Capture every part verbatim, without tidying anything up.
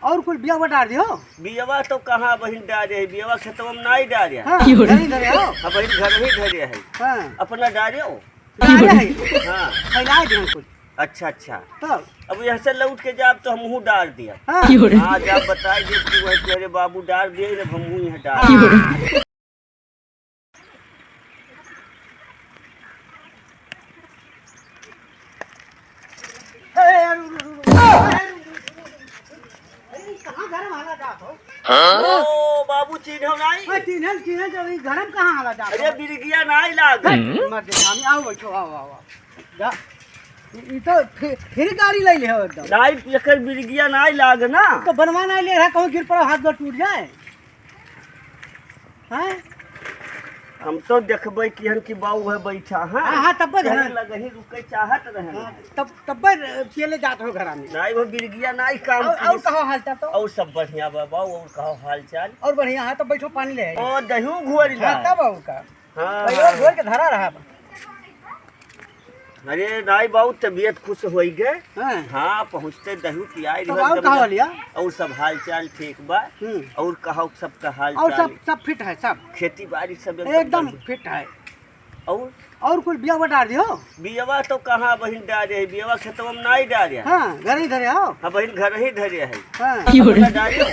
और कुल बिया हुआ डार दियो? बियवा तो कहाँ बहिन डारे है, बियवा खेतवा में नाई डारे है। हाँ, क्यों रे? घरे धरे हो? हाँ बहिन, घर ही धरे है। हाँ। अपना डारे हो? डारे है। हाँ। फैला दे हम कुल। अच्छा, अच्छा। तब? अब यहाँ से लौट के जाब तो हमहू डार दिया। हाँ। क्यों रे? हाँ, जाब बताई दे कि वह तेरे बाबू डार दिए, अब हमहू यहाँ डार दिया। अरे, कहाँ घर में हाला जात हो? हाँ? ओ, बाबू, चिन्हो नाई? मैं चिन्हल, चिन्हल, जब ई घर में कहाँ हाला जात हो? अरे, बिरगिया नाई लाग। हट, मर दे, स्वामी, आओ, बैठो, आओ, आओ, आओ। जा, ई तो फि-, फिर गाड़ी ले ले हो एकदम। नाई, एकर बिरगिया नाई लाग ना। तो बनवा नाई ले रहा, कहूँ गिर पड़ो, हाथ गोड़ टूट जाए। हैं? हम तो देखबे किहन कि बाऊ है बैठा, हैं? हाँ, हाँ, तब बस, कहीं हाँ। लगही रुके चाहत रहे हाँ, हैं। तब, तब बस पियले जात हो घरा में। नाई, वो बिरगिया नाई काम और, की। और कहो हाल चाल तो? और सब बढ़िया बा बाऊ, और कहो हाल चाल? और बढ़िया है, तो बैठो पानी ले आई। ओ, दही घोर ला। हाँ, तब और का? हाँ, पहले हाँ। घोर के धरा रहा बा। अरे नाई बाऊ, तबीयत खुश होई गए। हाँ। हाँ, पहुँचते दही पियाई तब रहे और एकदम कहा ना। लिया? और सब हाल चाल ठीक बा। हम्म। और कहो सबका हाल और चाल? सब, सब फिट है, सब। खेती बाड़ी सब एकदम एकदम बढ़िया। फिट है। और? और कुल बिया हुआ डार दियो? बियवा तो कहाँ बहिन डारे है, बियवा खेतवा में नाई डारे है। हाँ, घर ही धरे हो? हाँ बहिन, घर ही धरे है। हाँ। क्यों रे? अपना डारे हो?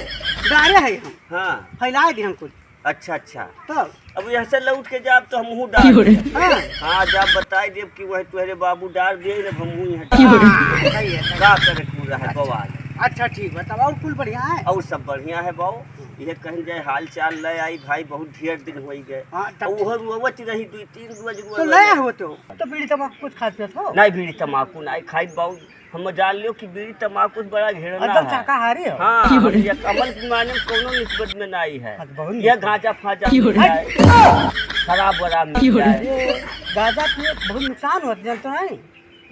डारे है हम। हाँ। फैला दे हम कुल। अच्छा, अच्छा। तब? अब यहाँ से लौट के जाब तो हमहू डार देब। हाँ। हाँ, जाब बताई देब कि वह तोहरे बाबू डार दिए, अब हमहू यहाँ डार देब। हाँ, सही है, सही है। का करे पूरा है बवाल। अच्छा, ठीक बा, तब और कुल बढ़िया है? और सब बढ़िया है बाऊ। ये कहन जाए हाल चाल ले आई भाई, बहुत ढेर दिन होई गए। हाँ, तब और वो रोवत रही, दो तीन रोज तो रोवत ले रही। हो तो, तो बीड़ी तमाकू कुछ खात पियत हो? नहीं, बीड़ी तमाकू नहीं खाई बाऊ। हम जान लियो कि बीड़ी तमाकू से बड़ा घृणा एकदम है। शाकाहारी हो? हाँ, हम ये कमल के माने में कोनो निस्बत में नहीं है। हाँ, तो बहुत ये निस्बत। गांजा फांजा क्यों मिल रे? जाए, शराब वराब मिल क्यों रे? जाए। ये गांजा पिए बहुत नुकसान होता है, जानते नहीं?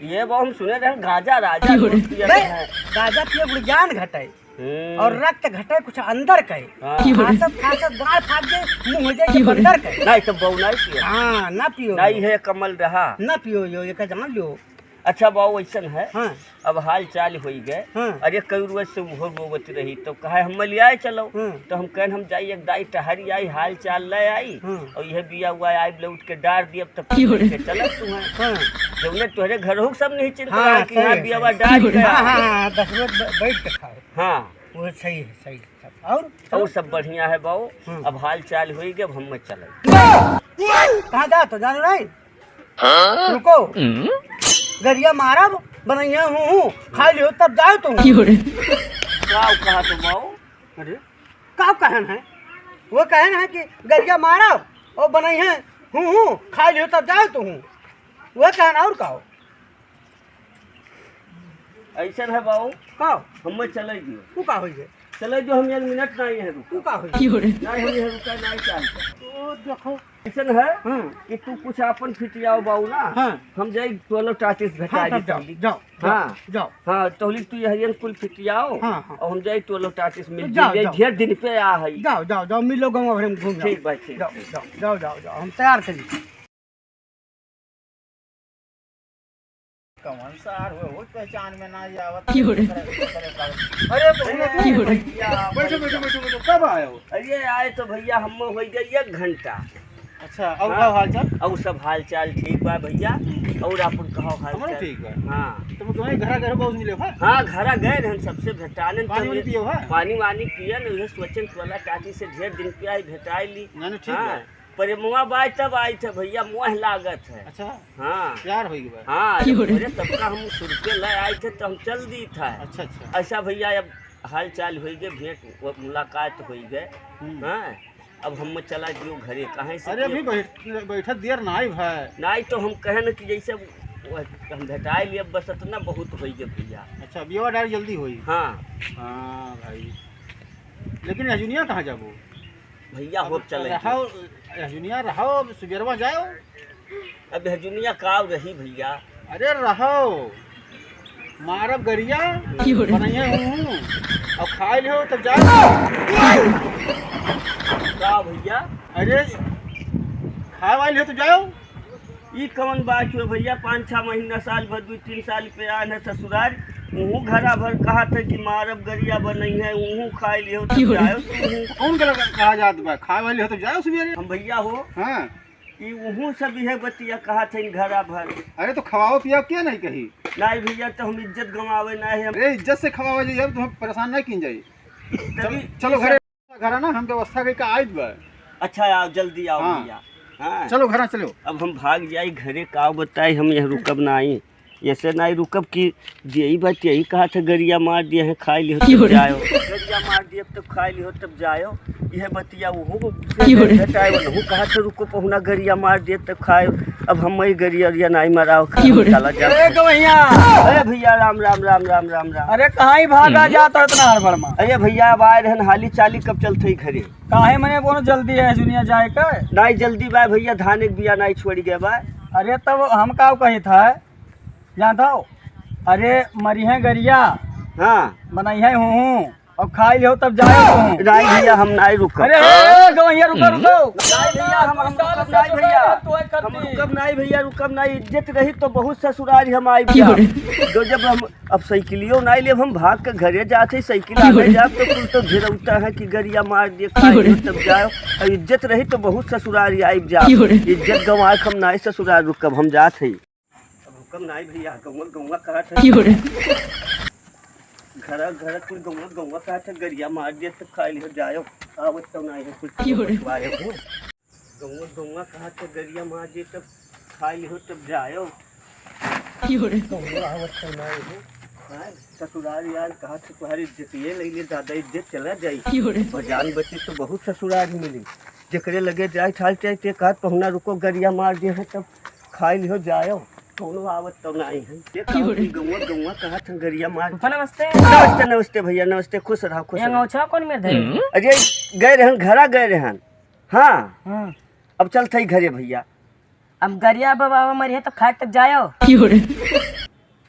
ये वो हम सुने रहे, गांजा राजा क्यों रे? लोग पिए नहीं, हैं। गांजा पिए बड़ी जान घटे हम्म। और रक्त घटे कुछ अंदर के। हाँ। क्यों रे? खांसत खांसत गाड़ फाट जाए, मुंह हो जाए क्यों रे? बंदर के। नहीं तो बहू नहीं पिए। हाँ, ना पियो। नहीं है कमल रहा। ना पियो यो, ये का जान लियो। अच्छा बाऊ, ऐसन है। हाँ। अब हाल चाल होई गए। हाँ। अरे, कई रोज से उहो रोवत रही, तो कहे, "हम लियाए चलो।" हाँ। तो हम कहन, "हम जाई, एक दाई टहरी आई, हाल चाल ले आई, हाँ। और यह बिया हुआ आई, लौट के डार दिए, अब तब की हो रे? के चलत तू है।" हाँ। जौने तोहरे घर हो, सब नहीं चिंता हाँ, है कि सही यहाँ है, बिया हुआ सही। डार की हो रे? गया। हाँ, हाँ, हाँ, दस रोज ब-, बैठ के खाओ। हाँ। वो सही है, सही है। और? और सब बढ़िया है बाऊ। हाँ। अब हाल चाल होई गए, अब हम चले। कहाँ जा तो जानो नहीं? हाँ? रुको। हम्म? गरिया मारब, बनैया हूँ, हूँ, खा लियो, तब जाओ तुम। की हो रे? का कहा तुम आओ? अरे, का कहन है? वो कहन है कि गरिया मारब, और बनैया हूँ, हूँ, खा लियो, तब जाओ तुम। वो कहन और का हो? ऐसन है बाऊ। का? हमें चले दियो। तू का होई है? चले जो हम एक मिनट नहीं है रुका। तू का होई? की हो रे? नहीं, हम यहाँ रुका नहीं चाहते। ओ, देखो। ऐसन है हाँ। कि तू कुछ आपन फिटियाओ बाऊ ना। हाँ। हम जाई टोलो टाटिस हाँ, भेटाई तब जाओ, दी। जाओ, हाँ। जाओ, जाओ। हाँ, तोहली तू यह कुल फिटियाओ हाँ, हाँ। और हम जाई टोलो टाटिस मिल जाओ, जाई। जाओ। ढेर दिन पे आ है। जाओ, जाओ, जाओ, मिलो गाँव भर में घूम जाओ। ठीक भाई, ठीक, जाओ, ठीक। जाओ, जाओ, जाओ, जाओ, हम तैयार करी। कौन सार हो, वो पहचान में ना आवत। की हो रे? अरे, बहुत की हो रे? भैया, बैठो, बैठो, बैठो, बैठो, कब आए हो? अरे, आए तो भैया, हम हो गए एक घंटा। अच्छा, और हाँ। का हाल चाल? और सब हाल चाल ठीक बा भैया, और आपन कहो हाल हमरो चाल? ठीक बा। हाँ। तो तुम्हें घरा गए बहुत मिले हो? हाँ, घरा गए रहन, सबसे भेटाने पानी वानी पियो है? पानी वानी पिए न, उहे सोचन टोला टाटी से ढेर दिन पे आई, भेटाई ली। ना, ना, ठीक हाँ। बा। प्रेमवा बाय तब आई थे भैया, मोह लागत है। अच्छा। हाँ। प्यार होई गवा। हाँ, की हो रे? अरे तबका हम सुरते ले आए थे तो हम चल दी था। अच्छा, अच्छा। ऐसा भैया अब हाल चाल होई गए, भेंट व-, मुलाकात होई गए। हम्म। हाँ, अब हम चला दियो घरे, कहाँ से अरे दियो? अभी बैठ, बैठत देर ना आई भाई। नहीं तो हम कहे न कि जैसे वो हम भेटाए लिए, बस इतना बहुत होई गए भैया। अच्छा, बियाह डाल जल्दी होई। हाँ। हाँ भाई, लेकिन यजुनिया कहाँ जाबो? भैया, अब होप चले रहो, हजुनिया रहो, अब सुबेरवा जाओ। अब हजुनिया का रही भैया? अरे रहो, मारब गरिया, की हो रे? बनैया हूँ, और खाए लियो तब जाओ। का भैया? अरे, खाए वाले हो तो जाओ। ई कौन बात हो भैया? पाँच छह महीना, साल भर, दो तीन साल पे आन है ससुराल, उहू घरा भर कहत है कि मारब गरिया बनई है, उहू खाए लिहो तब जायो तू। कौन गलत कहा जात बा? खाए वाली हो तब जायो सवेरे। हम भैया हो हाँ। कि उहू सब इहे बतिया कहत है घरा भर। अरे तो खवाओ पियाओ क्या नहीं कही? नहीं भैया, तो हम इज्जत गंवावे ना है हम। अरे इज्जत से खवाओ जाइए, अब तो हम परेशान नहीं कीन जाई। तभी चलो, चलो घरे। घर है ना, हम व्यवस्था करके आइब बा। अच्छा, आओ, जल्दी आओ हाँ। भैया। हाँ। चलो, घर चलो। अब हम भाग जाई घरे, का बताई, हम यहाँ रुकब नाई। ऐसे नाई रुकब कि जेई बात यही कहा था, गरिया मार दिया है, खाए लिहो तब जायो। गरिया मार दिया तब खाए लिहो तब जायो। यह बतिया वो घटाए वाला हूँ, कहा था, "रुको पहुना, गरिया मार दिया तब खाए।" अब हम वही गरिया उरिया नाई मराओ, खाए चला जाओ। ए गवैया। अरे भैया, राम, राम, राम, राम, राम, राम। अरे कहाँ ही भागा जाता है इतना हड़बड़ में? अरे भैया, अब आए रहन हाली चाली, कब चलते ही घरे? काहे मने कोनो जल्दी है दुनिया जाए का? नाई जल्दी बा भैया, धान एक बिया नाई छोड़ गया बा। अरे तब हम का कही था, जानता हो? अरे मरी है गरिया। हाँ। बनाई है हूँ हूँ। अब खाई लिहो तब जाए तू। नाई भैया, हम नाई रुकब। अरे, ए, ए, गवैया, रुको, हम्म। रुको। नाई भैया, हम, हम रुकब नाई भैया। हम रुकब नाई भैया, रुकब नाई। इज्जत रही तो बहुत ससुरारी हम आइब जाब। जो जब हम अब साइकिलियो नाई लेब, हम भाग के घरे जात ही, साइकिल आने जाब तो कुल तो भिड़ौता है कि गरिया मार दिए, खाई तब जाओ। अब इज्जत रही तो बहुत ससुरारी आइब जाब। इज्जत गंवा के हम नाई ससुरार रुकब, हम जात ही। अब रुकब नाई भैया, गौवा, गौवा कहत है। घरा, घरा कुल गौवा, गौवा कहत है, गरिया मार दिया तब खाए लिहो जायो। आवत तो नाई है कुल। बंटवारे हो। गौवा, गौवा कहत है, गरिया मार दिया तब खाए लिहो तब जायो। गौवा आवत तो नाई है। हाँ, ससुराल यार कहत है, तुम्हारी इज्जत ये ले ले दादा, इज्जत चला जाई। भजान बची तो बहुत ससुराल मिली। जेकरे लगे जाए ठाल चाहे ते कहत, "पहुना रुको, गरिया मार दिया है तब खाए लिहो जायो।" कौनो आवत तो नाई है। ये कहत कि गौवा, गौवा कहत हम गरिया मार। फूफा नमस्ते। नमस्ते, नमस्ते भैया, नमस्ते, खुश रहा, खुश ये रहा। अंगौछा कौन मेर धरे? अरे गए रहन, घरा गए रहन। हाँ। हाँ। अब चलत ही घरे भैया। अब गरिया बाबा मरी है तो खाए तक जायो।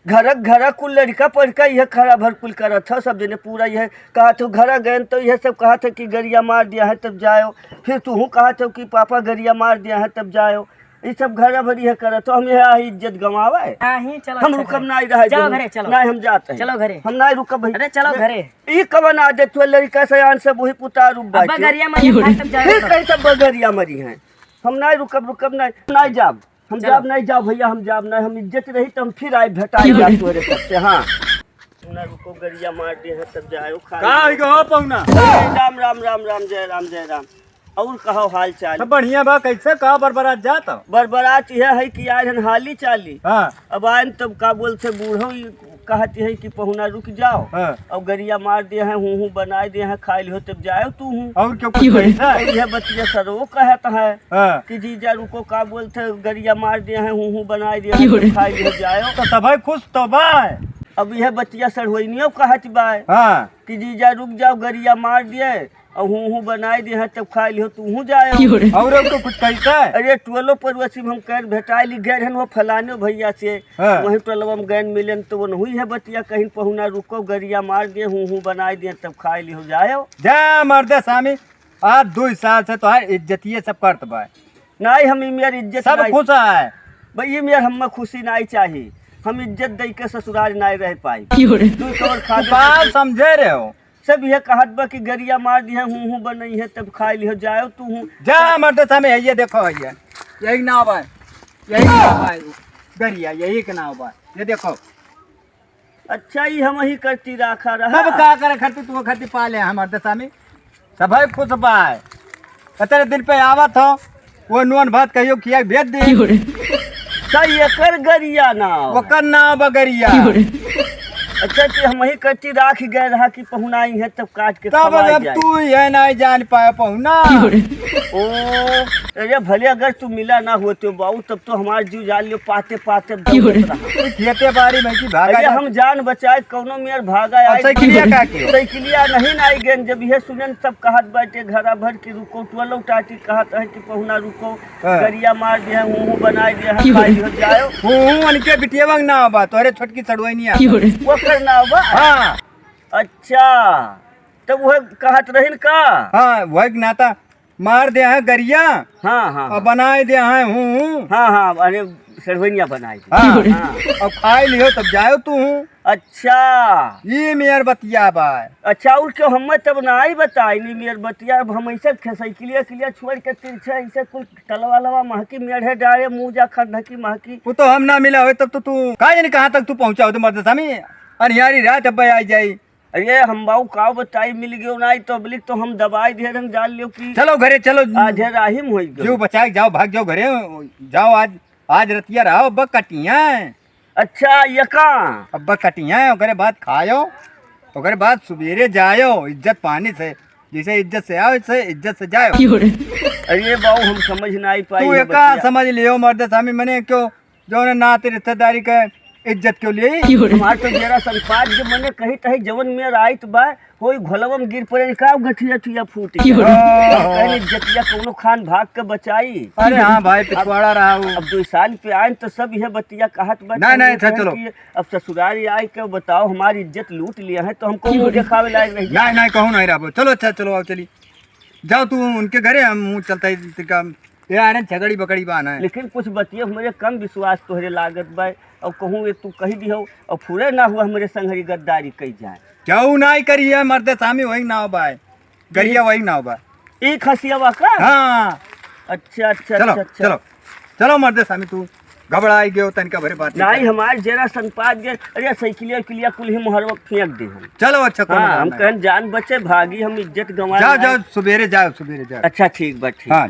घरक, घरक कुल लड़िका पढ़िका यह खरा भर कुल करत ह, सब जने पूरा यह कहत हो, घरा गएन तो यह सब कहत है कि गरिया मार दिया है तब जायो, फिर तूहू कहत हो कि पापा गरिया मार दिया है तब जायो, ये सब घरा भर यह करत हो, हम यह इज्जत गंवावे? नहीं, चलो, हम चलो। रुकब नाई रहे चलो जरूर। घरे, चलो। नाई, हम जात हैं। चलो घरे। हम नाई रुकब भाई। अरे चलो घरे। ई कवन आदत हुआ लड़िका सयान सब वही पुतारू अब्बा बाटे। गरिया मरी है, खाए तब जायो। फिर कैसे बगरिया मरी है? हम नाई रुकब, रुकब नाई, नाई जाब। हम चलो। जाब नहीं, जाओ भैया, हम जाब नहीं, हम इज्जत रही तो हम फिर आए भेटाए जाब तोहरे सबसे, हाँ। ना रुको, गरिया मार दे हैं, तब जाओ, खा का लो। होई गो हो पहुना? राम, राम, राम, राम, जय राम, जय राम। और कहो हाल चाल? सब बढ़िया बा, कैसे का बरबरात जात हो? बरबरात यह है कि आए हन हाली चाली। हाँ। अब आए तब का बोलते बूढ़ो ही कहती है कि पहुना रुक जाओ। हाँ। और गरिया मार दे हैं, हूँ हूँ बनाए दे हैं, खाए लिहो तब जाओ तू हूँ। और क्यों कुछ कैसा? और यह बतिया सरो कहत है। हाँ। कि जीजा रुको, का बोलते, गरिया मार दिए हैं, हूँ हूँ बनाए दिए हैं, तो खाई लिहो जायो। तो सभई खुश तो बाय। अब यह बतिया सड़वइनियो कहत बाय। हाँ। कि जीजा रुक जाओ, गरिया मार दिए, और हूँ हूँ बनाए दिए हैं, तब खाई लिहो, तू हूँ जायो। और तो कुछ कैसा है? अरे टोलो पड़ोसी में हम कर भेटाए ली गए रहन वो फलाने भैया से, हाँ। वहीं टोलवा में गैन मिलन, तो वो नहीं है बतिया कहीं पहुना रुको, गरिया मार दिए, हूँ हूँ बनाए दिए, तब खाई लिहो जायो। जा मर्दे सामी, आज दुई साल से तोहार इज्जतिये सब करत बा। नाई, हम ई मेर इज्जत सब नाई। खुश है। भाई, ई मेर हम्मे खुशी नाई चाही। हम इज्जत दई के ससुराल नाई रह पाई। क्यों रे? तू कवर खा तू दे का तो समझे रहे हो? सब यह कहत बा कि गरिया मार दिया, हूँ हूँ बनई है, तब खाई लिहो जाओ तू हूँ। जा मर्द सामे है, ये देखो है ये। यही नाव बा। यही नाव बा। गरिया, यही के नाव बा। ये देखो। अच्छा, ई हम ही करती राखा रहा। तब का करे खातिर तू खातिर पाले हमार दशा में? सभई खुश बाय। इतने दिन पे आवत हो, वो नून भात कहियो खिया के भेज दे। क्यों रे? का एकर गरिया ना? ओकर नाव बा गरिया। क्यों रे? अच्छा, कि हम ही करती राख गए रहा कि पहुनाई है, तब काट के तब खवाई अब जाए। तू ये नहीं जान पाए पहुना। क्यों रे? ओ, अरे भले अगर तू मिला ना होते बाऊ, तब तो हमार जीव जान लियो, पाते पाते क्यों रे? दौड़त रहा। खेते बाड़ी में की भागा अरे जा। हम जान बचाए, कौनो मेर भागा अब आई। साइकिलिया का कियो? साइकिलिया नहीं ना आई गेन, जब यह सुनन सब कहत बाटे घरा भर की रुको, टोलो टाटी कहत है कि पहुना रुको, हाँ। गरिया मार दिया, हूँ हूँ बनाए दिया, क्यों रे? खाई हो जायो। हूँ हूँ उनके बिटिया बा ना बा, तोहरे छोटकी सड़ुआइनिया। क्यों रे? ओकर ना बा? हाँ। अच्छा, तब वह कहत रहिन का? हाँ, वह नाता। मार दे हैं गरिया। हाँ, हाँ, और हाँ। बनाए दे हैं हूँ, हूँ। हाँ, हाँ, अरे, सरवनिया बनाई। हाँ। हाँ। अब खाई लियो तब जायो तू हूँ। अच्छा। ई मेर बतिया बा। अच्छा, और क्यों हमें तब नाहीं बताई, नहीं मेर बतिया, अब हम ऐसे खे-, साइकिलिया किलिया छोड़ के तिरछे ऐसे कुल टलवा लवा महकी मेढ़े डारे, मुँह जा खंधकी महकी। वो तो हम ना मिला होए तब तो तू, का जानी कहाँ तक तू पहुँचा हो तो मर्द सामी, अनियारी रात अब आई जाई। अरे हम बाऊ का बताई, मिल गयो नाहीं तो अबलिक तो हम दबाई दे, हम जान लियो कि चलो घरे चलो। आज है राहिम होई गयो। जो बचाए जाओ, भाग जाओ घरे, जाओ आज, आज रतिया रहो, अब कटिया। अच्छा, ये का? अब कटिया, ओकरे बाद खायो, ओकरे बाद सुबेरे जायो, इज्जत पानी से, जैसे इज्जत से आओ, इससे इज्जत से जायो। अरे बाऊ, हम समझ नाहीं पाई तू है एका बतिया। समझ लियो मर्द सामी, मने क्यों, जो ना नाते रिश्तेदारी के इज्जत क्यों लिए? हमार तो जरा संपाद के मने कही तही जवन में राइत बा, होई घोलवा में गिर पड़े, का गठिया ठिया फूट गया। हाँ। कहने जतिया कौनो खान भाग के बचाई। अरे हाँ भाई, पिछवाड़ा रहा वो। अब दो साल पे आए तो सब यह बतिया कहत बा। नहीं, नहीं, अच्छा, कहन चलो। कि अब ससुरारी आए के बताओ, हमारी इज्जत लूट लिया है तो हमको मुँह देखावे लायक रह गया। नहीं, नहीं, कहूँ नहीं रहबो। चलो, अच्छा, चलो, आओ, चली। जाओ तू उनके घरे, हम मुँह चलता है, तिका ये आने झगड़ी बकड़ी बाना है। लेकिन कुछ बतिया हमरे कम विश्वास तोहरे लागत बा, और कहूँ ये तू कही दिहो, और फुरे ना हुआ हमरे संग हरी गद्दारी कई जाए। क्यों नाहीं करी है मर्द सामी, वही नाव बा, गरिया वही नाव बा। ई खसियावा का? हाँ। अच्छा, अच्छा, चलो, अच्छा, अच्छा। चलो, चलो मर्द सामी, तू घबराई गयो, तनिका भरे बात नाहीं, नहीं। हमार जरा संपाद गए, अरे साइकिलिया किलिया कुल ही मोहरवा फेंक दे हम। चलो, अच्छा, कोनो हाँ, बात हम नहीं। कहन जान बचे, भागी हम इज्जत गंवा जाओ, जाओ, सुबेरे जाओ, सुबेरे जाओ। अच्छा, ठीक बा, ठीक। हाँ।